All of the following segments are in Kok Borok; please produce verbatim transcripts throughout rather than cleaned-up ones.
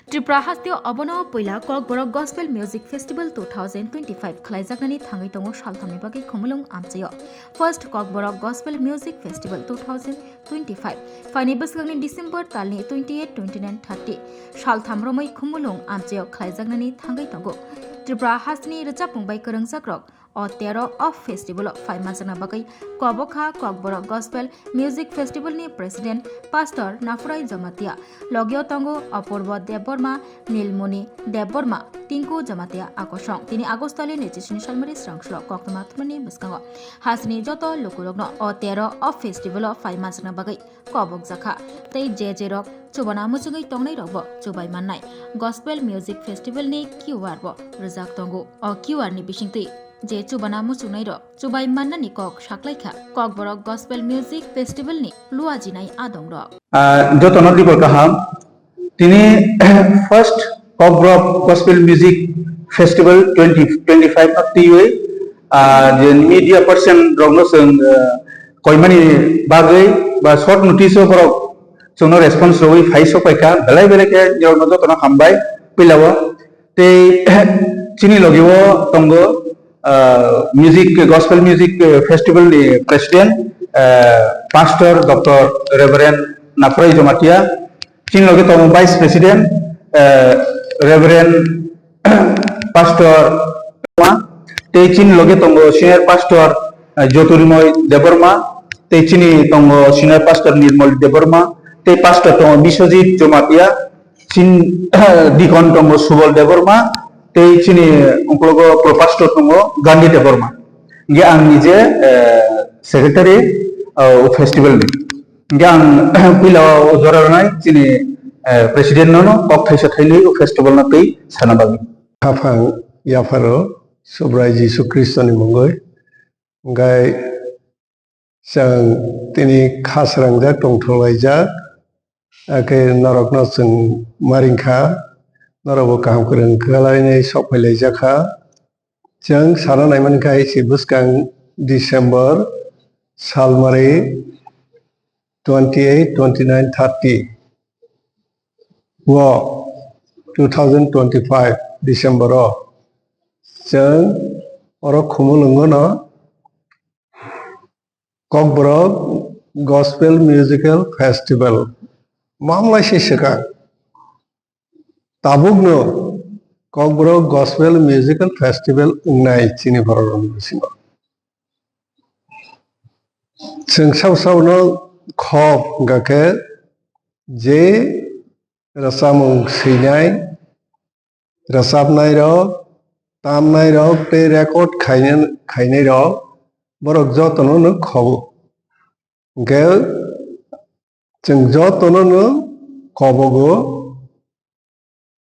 Tripura hasteo obono puila Kokborok Gospel Music Festival two thousand twenty-five khlaijaknani thangwi tongo salthamni bagwi Khumulwng amchaio. First Kokborok Gospel Music Festival two thousand twenty-five phaini bwskangni December talni twenty-eight, twenty-nine, thirty saltham romwi Khumulwng amchaio khlaijaknani thangwi tongo. Tripura hasteni rwchapmung bai kwrwngjakrok o tero of festival o phai manjakna bagwi kobokha Kokborok Gospel Music Festival ni President Pastor Nafurai Jamatia, logio tongo Apurbo Debbarma, Nilmoni Debbarma, Tinku Jamatia Akosong. Tini Agostali nechesini salmari srangsulo koktwma thumani bwskango hasini joto lukurokno o tero of festival o phai manjakna bagwi kobokjakha. Tei je je rok chubana muchungwi tongnai rokbo chubai mannai Gospel Music Festival ni Q R bo rwjak tongo. O Q R ni bisingtwi je chubana muchungnai rok chubai mannani kok saklaikha Kokborok Gospel Music Festival ni luajinai adong rok. Ah, jotono dibor kaham. Tini first Kokborok Gospel Music Festival twenty twenty-five no twiwi, ah, je media person rokno chwng, ah, koimani bagwi ba short notice o borok chwngno response rwwi phai sok paikha, belai belai khe norokno jotono hambai puilao. Tei chini logi o tongo, ah, music, gospel music, eh, festival ni president, eh, Pastor Doctor Reverend Nafurai Jamatia. Chini logi tongo Vice President, eh, Reverend Pastor Debbarma. Tei chini logi tongo Senior Pastor, eh, Jyotirmoy Debbarma. Tei chini tongo Senior Pastor Nirmal Debbarma. Tei Pastor tongo Biswajit Jamatia. Chin, Deacon tongo Subal Debbarma, tei chini ukologo Pro Pastor tongo Gandhi Debbarma. Hingke ang nije, eh, secretary, eh, o festival ni. Hingke ang puila o jora rwnai chini, eh, president no, no kok thaisa thainwi o festival no twi sana bagwi. Haphang yapharo Subrai Jisu Khristo ni mungwi. Hingke Chwng tini kha srangjak tongthok laijak, hakhe norokno chwng ma ring kha, norokbo kaham kwrwng khlainai sok phai laijak kha. Chwng sana nai man kha, isi bwskang December salmari twenty eight, twenty nine, thirty o, two thousand twenty five December o chwng oro Khumulwngo no Kokborok Gospel Musical Festival. Mamlai se swkang. Tabukno Kokborok Gospel Musical Festival wngnai chini borok rokni bisingo. Chwng sabo sabo no khop hwnkha khe je rwchapmung swinai, rwchapnairok, tamnairok tei record khaina-, khainairok, borok jotono no khobo. Hwnkhe chwng jotono no kobogo,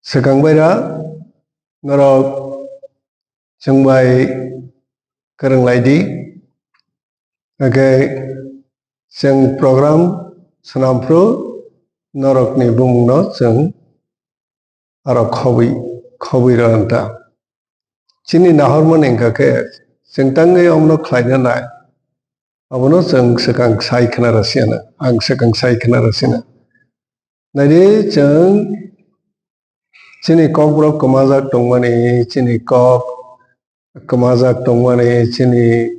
swkang baira norok chwng bai kwrwng lai di. Hwnkhe chwng program swnam phuru norokni bumungno chwng aro khobwi, khobwi rw ta. Chini nahormani wngkha khe chwng tangwi omono khlaina nai, abono chwng swkang sai khna rw siyana, ang swkang sai khna rw sina. Naidi chwng chini kokborok kwmajak tongmani, chini kok kwmajak tongmani, chini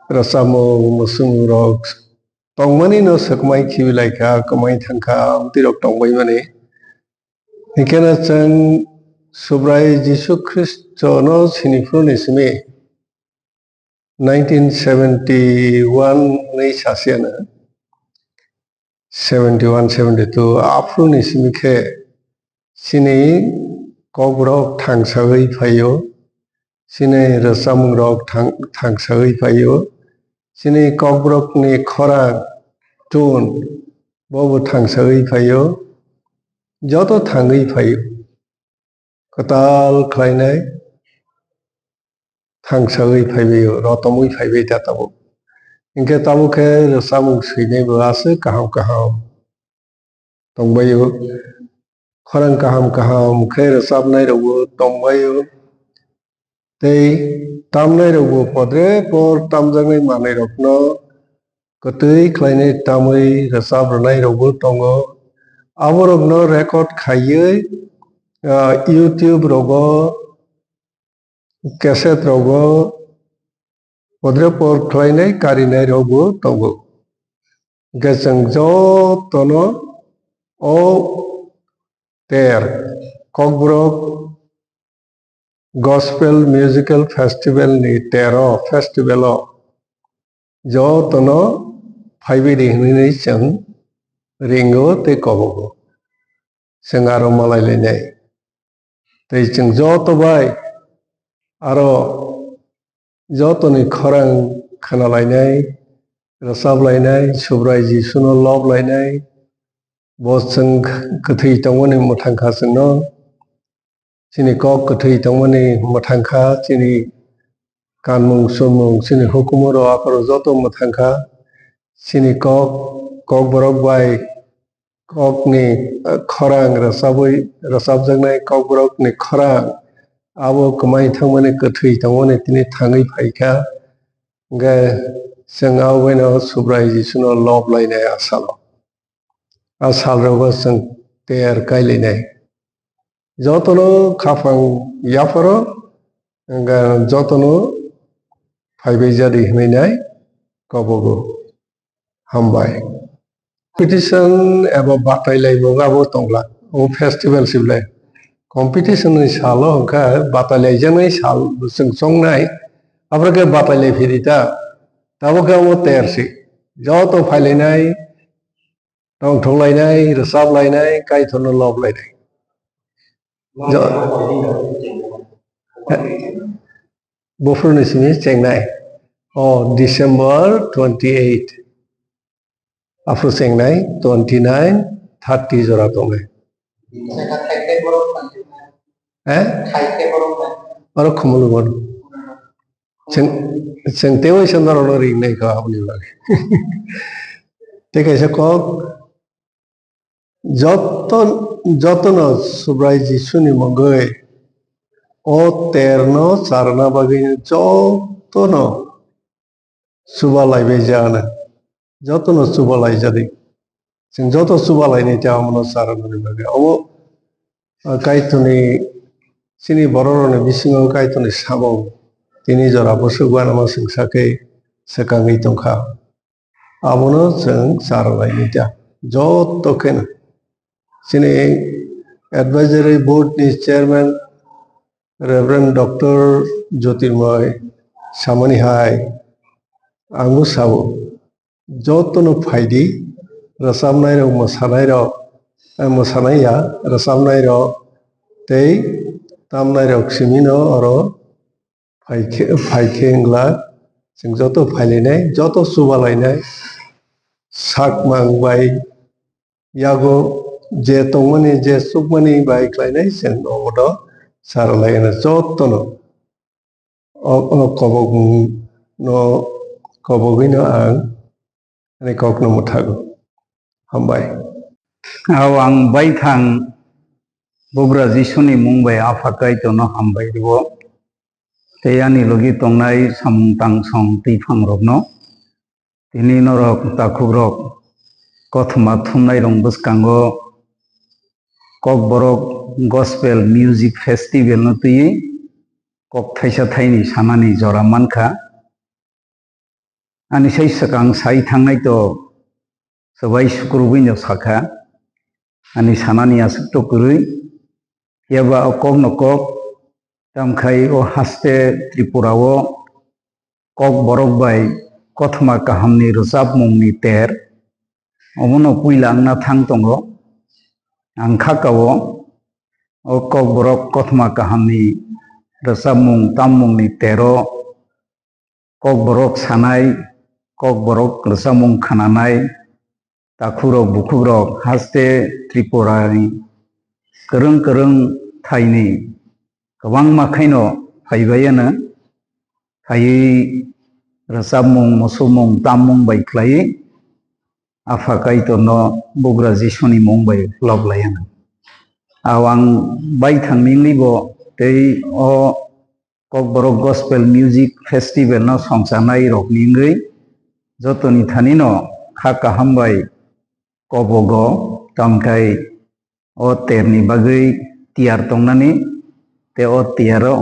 rwchapmung, mwswngmungrok tongmani no swkmai khibi lai kha, kwmai thang kha, amtwi rok tongbai mani. Hinkhe no chwng Subrai Jisu Khristo no sini phuru ni simi nineteen seventy one ni sasiya no, seventy one, seventy two aphuru ni simi khe chini kokborok thangsawi phaio, chini rwchapmungrok thang-, thangsawi phaio, chini kokborokni khorang tune bobo thangsawi phaio, joto thangwi phaio. Kwtal khlainai thangsawi phaibaio, rotomwi phaibai ta tabuk. Hinkhe tabuk khe rwchapmung swinaibo aswk kaham kaham tongbaio. Khorang kaham kaham khe rwchapnairokbo tongbaio. Tei tamnairokbo podre por tamjaknai manwirokno kwtwi khlainai tamwi rwchap rwnairokbo tongo. Aborokno record khaiwi ah, YouTube rogo, cassette rogo, podre por khlainai karinai rokbo tongo. Hwnkhe chwng jotono o ter Kokborok Gospel Musical Festival ni tero festival o jotono phaibai di hwnwi chwng ringo tei kobogo. Chwng aro malai lainai. Tei chwng joto bai aro jotoni khorang khwnalainai, rwchap lainai, Subrai Jisuno lob lainai, bo chwng kwthwi tongmani mwthang kha chwngno, chini kok kwthwi tongmani mwthang kha, chini kanmung chumung, chini hukumu rok aphuru joto mwthang kha, chini kok, Kokborok bai kokni, eh, khorang rwchabwi, rwchapjaknai Kokborokni khorang abo kwmai thangmani, kwthwi tongmani tini thangwi phaikha. Hwnkhe chwng aboino Subrai Jisuno lob lainai a salo. A salrogo chwng ter kai lainai. Jotono khaphang yapharo, hwnkhe jotono phaibai jadi hwnwi nai kobogo. Hambai. Competition eba batai laimung abo tongla. O festival sible. Competition ni salo hwnkha batai laijaknai sal chwng chongnai. Abro khe batai lai phiri ta. Tabo khe abo ter si. Joto phailainai, tongthok lainai, rwchap lainai, Kaitorno lob lainai. Jo-, Buphuruni simi chengnai. O December twenty eight. Aphuru chengnai twenty nine, thirty jora tongnai. Eh? Oro khumulwng bono. Chwng, chwng teibo isa norokno ringnai kha aboni bagwi. Tei kaisa kok, joto, jotono Subrai Jisuni mungwi o terno charwna bagwi jotono chuba laibai jana. Jotono chuba laijadi. Chwng joto chuba lainai tei abono charwna bagwi. Obo, ah, Kaitorni, chini bororokni bisingo Kaitorni samung tini jora bwswk uanama chwng sakhe swkangwi tongkha. Abono chwng charwlainai ta. Joto kheno chini advisory board ni chairman Reverend Doctor Jyotirmoy samani hai, ang bo sao, jotono phaidi, rwchapnairok, mwsanairok, eh, mwsanaiya, rwchapnairok tei tamnairok simino oro phaikhe, phaikhe wngla, chwng joto phailainai, joto chubalainai, sakmang bai yago je tongmani, je chukmani bai khlainai, chwng obono charwlai hwnwi jotono o, o kobokno, kobogwino ang ani kokno mwthago. Hambai. Ao ang baithang Bugra Jisuni mung bai Apha Kaitorno hambai rwo. Tei ani logi tongnai samung tangsong twiphang rokno. Tini norok takhukrok kothoma thumnairok bwskango Kokborok Gospel Music Festival no twiwi kok thaisa thaini sanani jora mankha. Ani sai swkang sai thangnai to swbai sukrubwi no sakha, ani sanani aswk to kwrwi, phiya ba o kok no kok, tamkhai o haste Tripura o Kokborok bai kothoma kahamni rwchapmungni ter, omono puila wngna thang tongo. Ang kha kao o Kokborok kothoma kahamni rwchapmung tammungni tero Kokborok sanai, Kokborok rwchapmung khnanai, takhukrok bukhukrok haste Tripurani kwrwng kwrwng thaini kwbangma khaino phaibai ano, phaiwi rwchapmung, muchumung, tammung bai khlaiwi Apha Kaitorno Bugra Jisuni mung bai lob lai ano. Ao ang baithang ningli bo tei o Kokborok Gospel Music Festival no songchanai rokni wngwi jotoni thanino kha kaham bai kobogo, tamkhai o terni bagwi tiyar tongnani, tei o tiyaro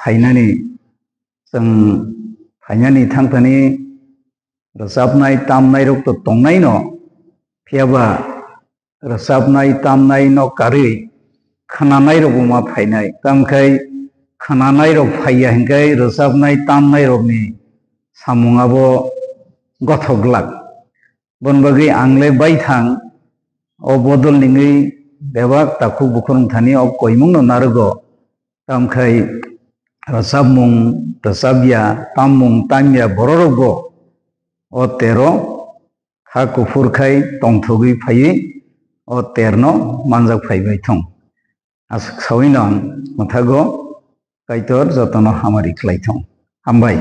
phainani, chwng phainani thangthani rwchapnai tamnairokto tongnaino, phiyaba rwchapnai tamnaino karwi khwnanairokbo ma phainai. Tamkhai khwnanairok phaiya hinkhe rwchapnai tamnairokni samung abo gothok glak. Boni bagwi ang le baithang o bodol ningwi bebak takhuk bukhuk wngthani o koimungno narwgo. Tamkhai rwchapmung rwchapya, tammung tamya bororokbo o tero kha kuphur khai tongthogwi phaiwi o terno manjak phaibai thung. Aswk sawino ang mwthago Kaitor jotono hamari khlai thung. Hambai.